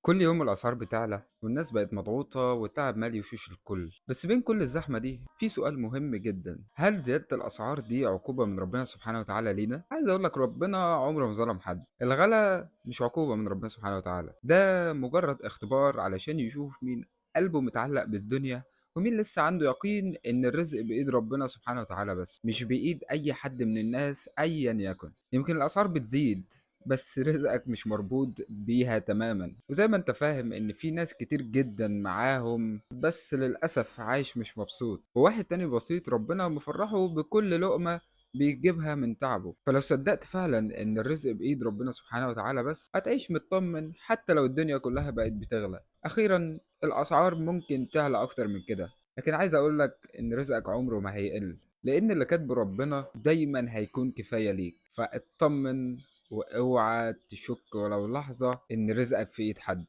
كل يوم الأسعار بتعلى والناس بقت مضغوطة والتعب مالي وشوش الكل، بس بين كل الزحمة دي في سؤال مهم جدا: هل زيادة الأسعار دي عقوبة من ربنا سبحانه وتعالى لينا؟ عايز أقول لك ربنا عمره ما ظلم حد. الغلا مش عقوبة من ربنا سبحانه وتعالى، ده مجرد اختبار علشان يشوف مين قلبه متعلق بالدنيا ومين لسه عنده يقين إن الرزق بإيد ربنا سبحانه وتعالى بس، مش بإيد أي حد من الناس أيا يكن. يمكن الأسعار بتزيد بس رزقك مش مربوط بيها تماما، وزي ما انت فاهم ان في ناس كتير جدا معاهم بس للأسف عايش مش مبسوط، وواحد تاني بسيط ربنا مفرحه بكل لقمة بيجيبها من تعبه. فلو صدقت فعلا ان الرزق بإيد ربنا سبحانه وتعالى بس، هتعيش مطمن حتى لو الدنيا كلها بقت بتغلى. أخيرا الأسعار ممكن تعلى أكتر من كده، لكن عايز أقولك إن رزقك عمره ما هيقل، لأن اللي كاتبه ربنا دايما هيكون كفاية ليك. فاطمن واوعى تشك ولو لحظة إن رزقك في إيد حد.